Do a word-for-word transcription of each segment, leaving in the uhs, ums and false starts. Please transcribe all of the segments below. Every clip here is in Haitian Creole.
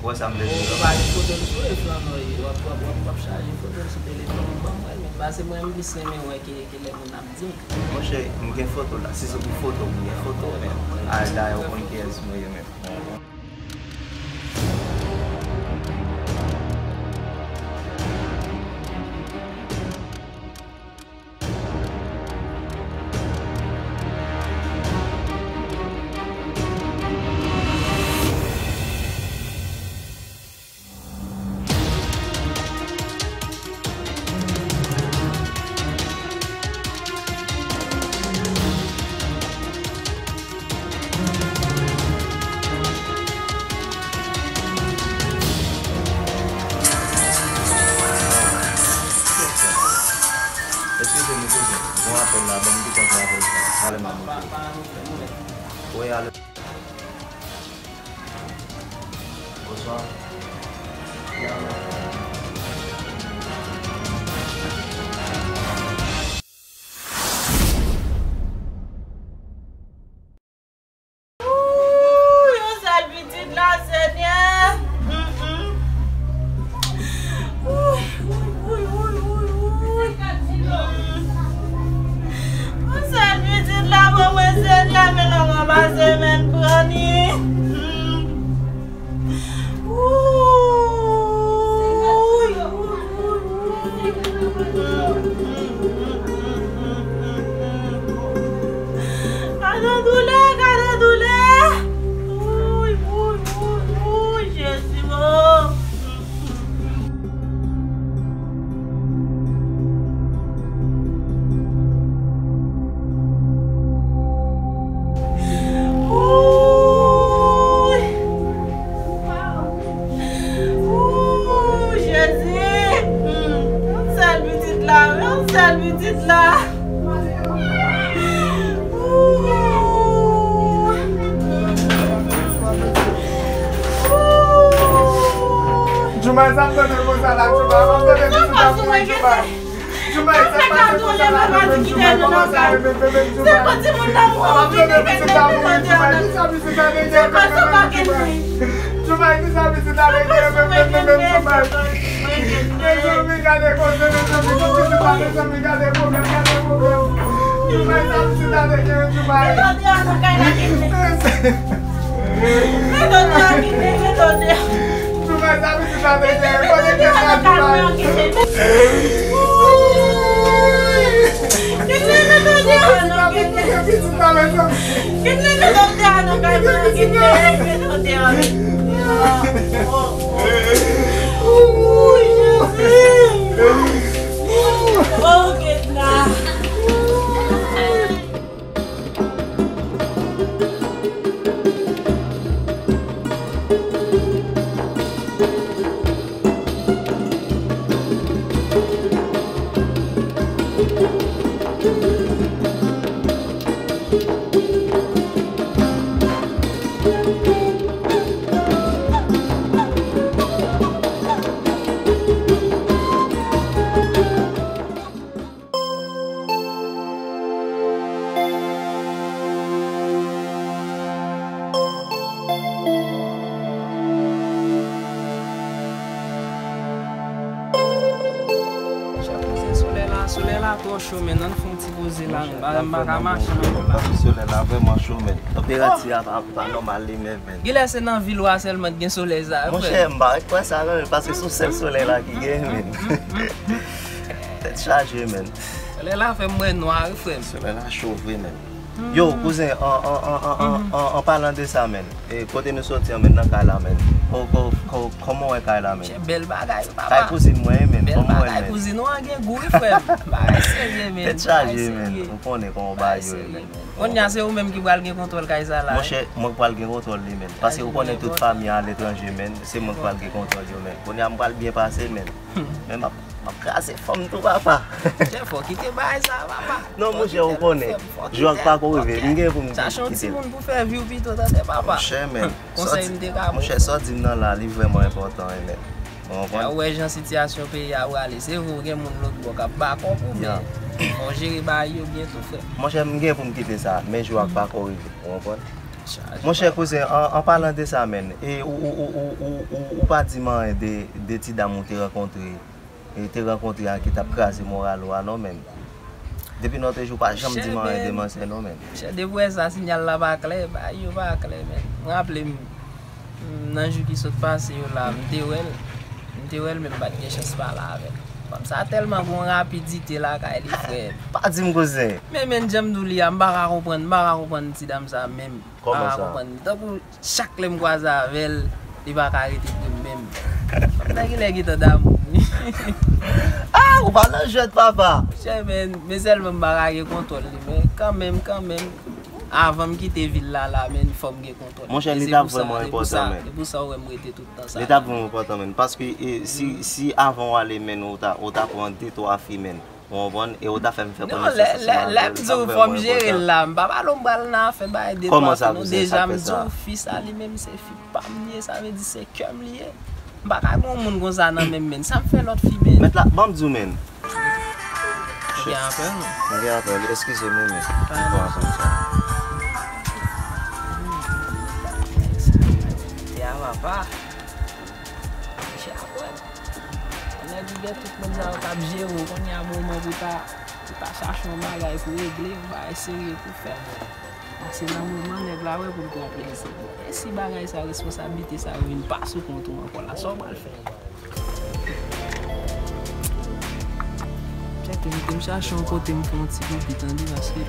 Ou wè sa m vle di? Ou pa gen foto l sou ekran non, w ap, w ap, w ap, w ap chaje foto l sou telefòn ou ban mwen, men pase mwen, m plis renmen wè ke, ke lè moun ap di m. Monchè, m gen foto la. Si se pou foto, m gen foto, men. A, dayè, ou konn kiyès mwen ye menm. Eskize m, eskize m. Gon apèl la, ban m kite pran apèl sa. Pale m a monte. Wi, alo. Bonswa. Ooh, yon sèl pitit la, Senyè. Mm, mm. Ooh, ooh, ooh. Mm. Yon sèl pitit la, ban mwen, Senyè, men nan mwen pase, men pran li. Mm. Ooh. Gade doulè, gade doulè. Wouy, wouy, wouy, wouy, Jezi, oh. Wouy. Ooh, Jezi! Hmm, yon sèl pitit la, yon sèl pitit la. Ooh. Ooh. Joumay, sa m tande l konsa la, Joumay, m ap tande pitit la mouri, Joumay. Joumay, sa k pase konsa la, Joumay, kòman sa ye, bebe, Joumay? Se pa timoun nan mouri, bebe, bebe, Joumay, kisa pitit la genyen, bebe, Joumay? Joumay, kisa pitit la genyen, bebe, bebe, Joumay? Mezanmi, gade koze, mezanmi, pitit la, mezanmi, gade pwoblèm, gade pwoblèm. Joumay, sa pitit la genyen, Joumay? Mezanmi. Joumay, sa pitit la te gen, kote pitit la, Joumay? Kote pitit la, mezanmi? Kote pitit la? Ooh, Jezi! Oh, get la! Chè kouzen, solèy la, solèy la twò cho, men ann fè yon ti poze la, men m pa ka mache ankò la. Solèy la vrèman cho, men. Tanperati a pa, pa nòmal li menm, men. Genlè se nan vil ou a sèlman ki gen solèy sa, frè. Monchè, m pa kwè sa, non, paske se sèl solèy la ki genyen, men. Tèt chaje, men. Solèy la fè m wè nwa, wi, frè m. Solèy la cho vre, men. Yo, kouzen, an, an, an palan de sa, men, e, kote nou soti an, men, nan kay la, men, ko-, ko-, ko-, kòman w wè kay la, men? Chè, bèl bagay, wi, papa. Kay kouzin mwen, men, kòman w wè l, men? Bèl bagay, kouzin ou an gen gou, wi, frè m. Bagay serye, men. Tèt chaje, men. Ou konnen kòman bagay yo ye, men. Kounye a, se ou menm ki pral gen kontwòl kay sa la, wi. Monchè, mwen k pral gen kontwòl li, men. Paske ou konnen tout fanmi an aletranje, men. Se mwen k pral gen kontwòl yo, men. Kounye a, m pral byen pase, men. Men m ap M ap kraze fanm tou, papa. Chè, fò w kite bagay sa, papa. Non, monchè, ou konnen. Jou ak pa ko rive. M gen pou m kite l. Chache yon timoun pou fè vi w pito, tande, papa. Monchè, men. Konsèy m te ka ba w. Monchè, sa w di m nan la, li vrèman enpòtan, wi, men. Ou konprann? Ou wè jan sitiyasyon peyi a prale. Se vre, ou gen moun lòt bò k ap ba kò pou, men fò w jere bagay yo byen tou, frè. Monchè, m gen pou m kite sa, men jou ak pa ko rive. Ou konprann? Monchè kouzen, an, an palan de sa menm, e ou, ou, ou, ou, ou, ou, ou pa di m anyen de, de ti dam ou te rankontre, e te rankontre a ki t ap kraze moral ou a non menm. Depi nòtrejou ou pa janm di m anyen de manzè non menm. Monchè, depi w wè sa, siyal la pa klè, bagay yo pa klè menm. Mwen raple m, m, nan jou ki sot pase yo la, m te wè l, m te wè l, men m pa t gen chans pale avè l. Fanm sa tèlman gon rapidite lakay li, frè. Pa di m kouzen. Men, men, jan m di w li a, m pa ka konprann, m pa ka konprann ti dam sa menm. Kòman sa? Pa ka konprann. Tankou chak lè m kwaze avè l, li pa ka rete pri m menm. Fanm nan genlè gentan damou m wi. Ah, ou pa nan jwèt, papa. Monchè, men, men sèlman m pa ka gen kontwòl li, men kanmenm, kanmenm, avan m kite vil la, la, men fò m gen kontwòl. Monchè, li t ap vrèman enpòtan, men. E pou sa, e pou sa ou wè m rete tout tan sa. Li t ap vrèman enpòtan, men. Paske, e, si, si avan w ale, men, ou ta, ou ta pran de, twa fi, men. Ou konprann? E ou ta fè m fè konesans ansanm avè l, sa vrèman enpòtan. Non, lè, lè, lè m di w fò m jere l la, m pa pale w m pral nan afè bay de, twa fi non. Deja m di w, fi sa li menm se fi pa m li ye, sa vle di se kè m li ye. M pa ka gen yon moun konsa nan men m, men. Sa m fè lòt fi, men. Mèt la, ban m di w, men. Ou gen apèl, non? Mwen gen apèl, eskize m, wi, men. Pa gen pwoblèm. Te a papa. Monchè, aprann. Nèg ou gen tout moun sa yo k ap jere w, kounye a moman pou ta, pou ta chache yon bagay pou regle, yon bagay serye pou fè. Paske nan moman nèg la wè pou l pran plezi. E si bagay sa, responsablite sa yo vin pa sou kont ou ankò la, sa w pral fè? Tcheke, mete m chache yon kote m fè yon ti pipi, tande, paske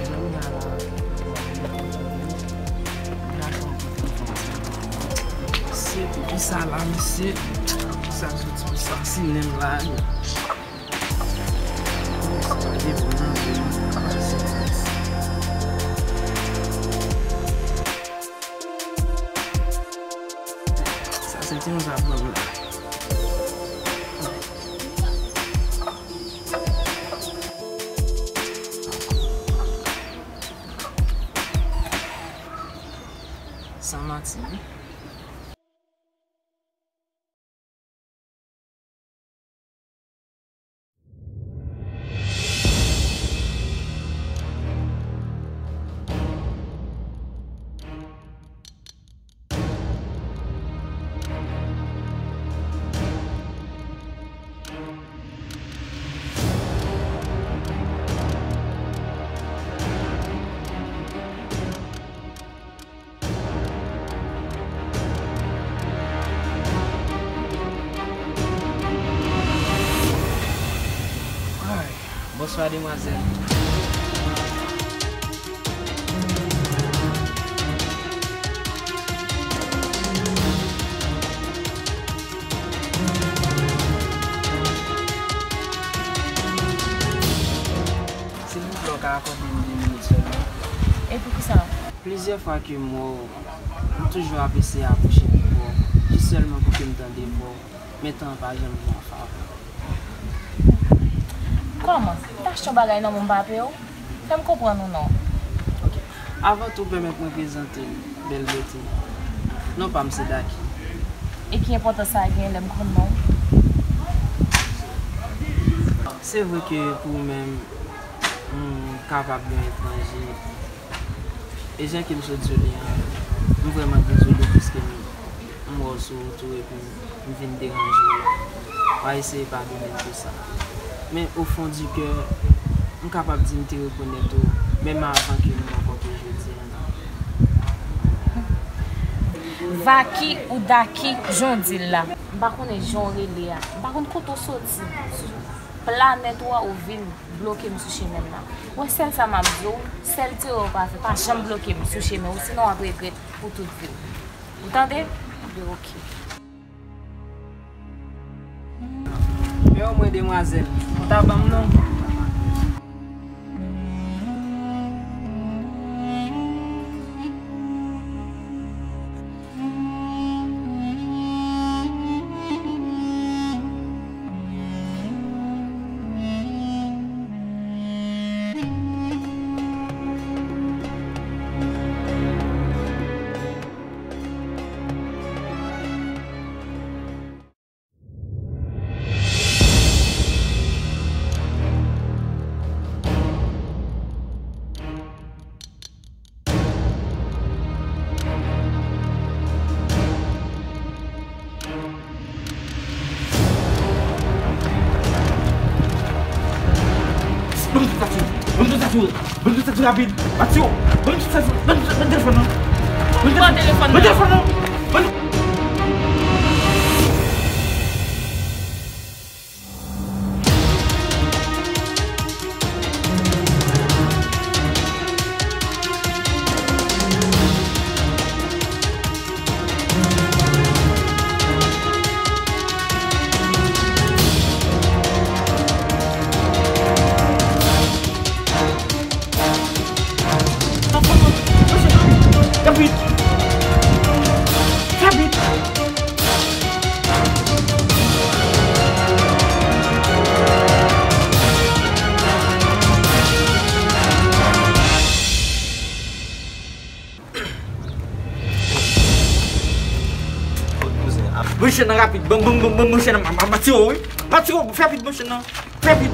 jan m ye a la, m chache yon kote m fè yon ti pipi. Mesye, pou kisa la, mesye? Pou kisa soti pou sasinen m la, yo? Sa devan nan, yo. Sa se ti moun sa pran m la. San manti, wi. Ay, bonswa, demwazèl. Silvouplè, w ka akòde m de minit sèlman? E poukisa? Plizyè fwa ke m wè w, m toujou ap eseye apwoche pi pre w, jis sèlman pou ke m tande vwa w, men tan an pa janm jwe an favè w. Kòman? M t achte yon bagay nan men w, m pa peye w? Fè m konprann ou non. Ok. Avan tou, pèmèt mwen prezante l, bèl bete. Non pa m se Daki. E ki enpòtans sa gen lè m konn non w? Se vre ke pou ou menm, m kapab yon etranje. E jan ke m sot di w li an, m vrèman dezole piske m, m wè w sou wout ou epi m vin deranje w. W a eseye padone m pou sa. Men, o fon di kè, m kapab di m te rekonèt ou, menm avan ke nou rankontre jodi a nan. Vaki ou Daki, jan w di l la. M pa konnen jan w rele a. M pa konn kote w soti. Sou planèt ou a, ou vin bloke m sou chemen m nan. Ou wè sèl sa m ap di w, sèl ti erè w pa fè, pa janm bloke m sou chemen w, sinon w ap regrèt pou tout vi w. Ou tande? Ebyen, oke. Men omwen, demwazèl, ou ta ban m non? Ban m tout sa tou rapid. Matyo, ban m tout sa tou. Ban m tout sa, ban m telefòn nan. Ban m telefòn nan. Ban m telefòn nan. Ban m Fè vit! Fè vit! Bon, kouzen, ap- Bon, chen nan rapid. Bon, bon, bon, bon, bon, chen nan. Ma, ma, Matyo, wi. Matyo, fè vit, bon, chen nan. Fè vit.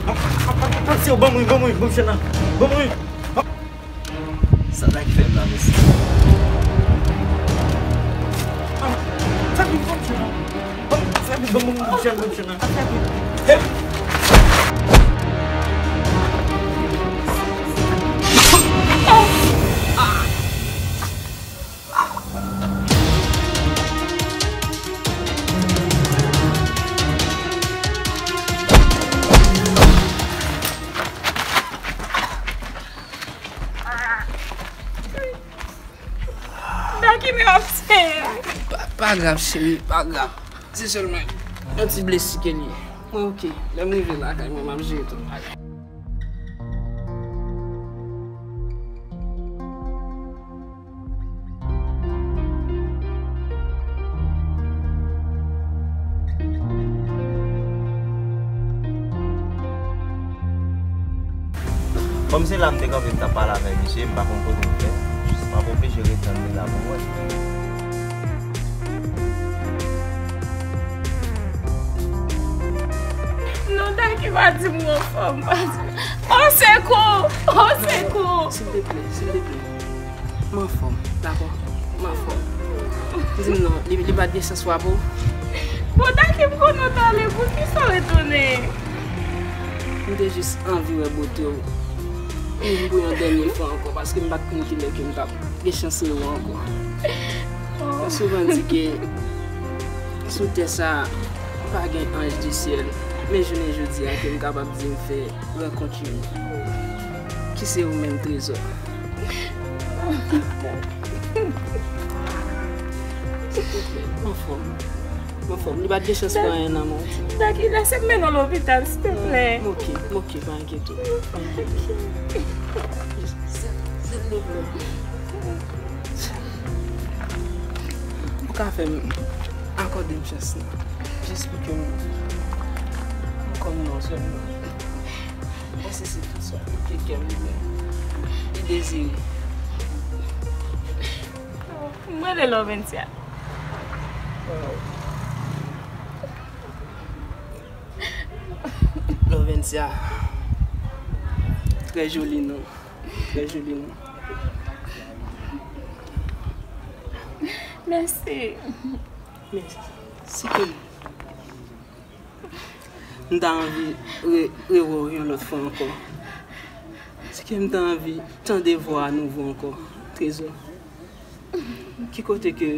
Ma, ma, ma, ma, Matyo, bon, wi, bon, wi, bon, chen nan. Bon, wi. Sa, sa ki fè m la, mesye. Fè vit, bon, chen nan. Bon, fè vit, bon, bon, bon, chen nan, bon, chen nan. Fè vit. Fè vit. Daki, men ap se. Pa, pa grav, cheri, pa grav. Se sèlman yon ti blesi ke l ye. Mwen oke. Lè m rive lakay mwen, m ap jere tout bagay. Kòm se la m te kanpe, m t ap pale avèk misye, m pa konn kote m fè. M ap oblije ret tann li la pou m wè. Non, Daki, pa di m ou anfòm. O sekou! O sekou! Silvouplè, silvouplè. M anfòm, dakò? M anfòm. Di m non, li, li pa t gen chans frape w? Bon, Daki, m konnen w t ale, poukisa w retounen? M te jis anvi wè bote w. Menm pou yon dènye fwa ankò, paske m pa t konn kilè ke m t ap gen chans rewè w ankò. Yo souvan di ke sou tè sa, pa gen anj di syèl, men jounen jodi a ke m kapab di m fè rankont youn, ki se ou menm, Trezò. Silvouplè, m anfòm. M anfòm. Li pa t gen chans pran anyen nan men w. Daki, lèse m mennen w lopital, silteplè. M oke, m oke, pa enkyete w. Silvouplè. Ou ka fè m, akòde m chans lan. Jis pou ke m, m konn non sèlman. Paske se tout sa ke kè m li menm li dezire. M rele Lovensia. Lovensia. Trè joli non. Trè joli non. Mèsi. Men, si ke m ta anvi re-, rewè w yon lòt fwa ankò. Si ke m ta anvi tande vwa a nouvo ankò, Trezò. Ki kote ke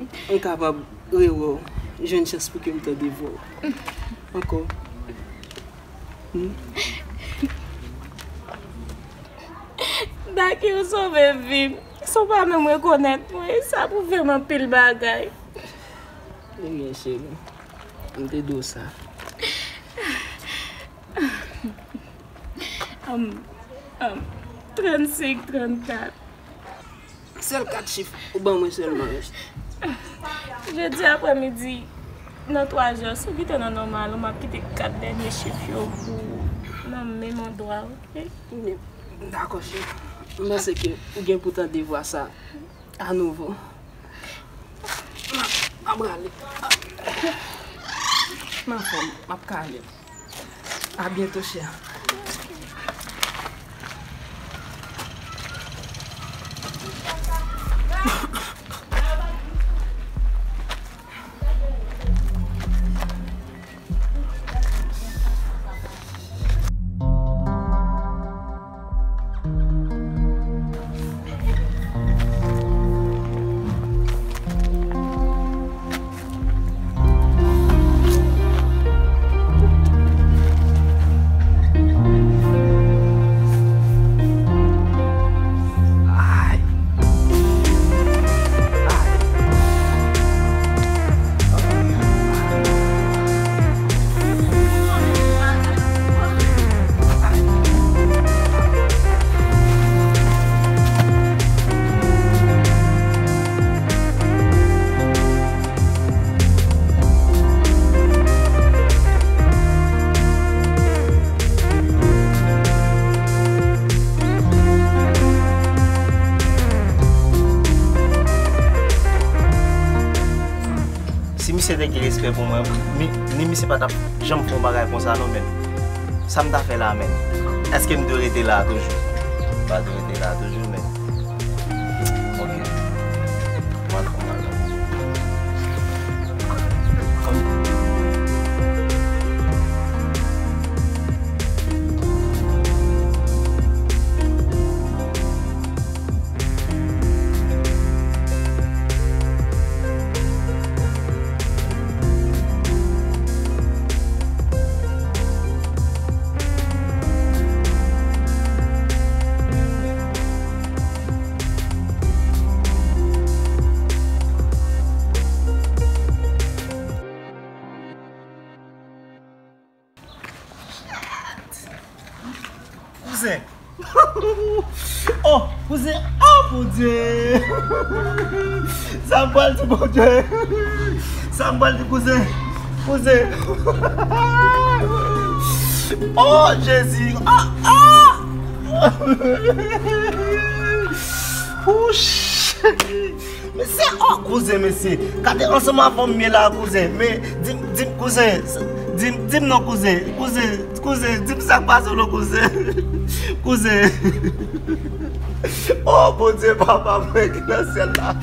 m kapab rewè w, jwenn chans pou ke m tande vwa w ankò? Hmm? Daki, ou sove vi m. Si w pa menm rekonèt mwen, sa pwouve m anpil bagay. Ebyen, cheri, m te di w sa. Am, am, trannsenk, trannkat. Sèl kat chif ou ban mwen sèlman, wi. Jodi aprèmidi, nan twa zè, si w kite nan nòmal ou, m ap kite kat dènye chif yo pou w nan menm andwa, oke? Dakò, cheri. M panse ke ou gen pou tande vwa sa anouvo. M ap, m ap rale. M anfòm, m ap kale. A byento, chè. Ki respè pou mwen, ni, ni misye pa t ap janm fè yon bagay konsa non, men. Sa m ta fè la, men? Èske m dwe rete la toujou? M pa dwe rete la toujou, men. Ok. M al fè yon bagay. Kouzen. Oh, kouzen. Oh, Bondye. Sa m pral di Bondye. Sa m pral di kouzen. Kouzen. Oh, Jezi. Ah, ah. Wouch. Mesye, oh, kouzen, mesye. Gade ansanm avè m ye la, kouzen. Men, di m, di m, kouzen. Di m, di m non, kouzen. Kouzen, kouzen, di m sa k pase w non, kouzen. Kouzen. Oh, Bondye, papa mwen ki nan syèl la.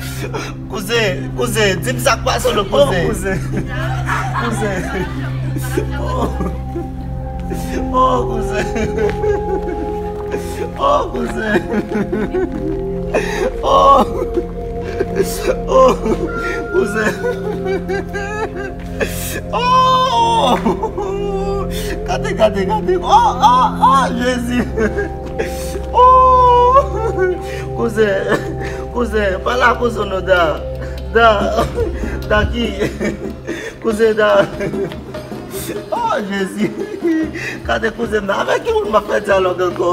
Kouzen, kouzen, di m sa k pase w non, kouzen. Oh, kouzen. Kouzen. Oh. Oh, kouzen. Oh, kouzen. Oh. Oh, kouzen. Oh! Gade, gade, gade. Oh, oh, oh, Jezi. Oh! Kouzen, kouzen, pa la kouzen non, Da. Da, Da ki? Kouzen, Da. Oh, Jezi. Gade kouzen nan. Avèk ki moun m ap fè dyalòg ankò?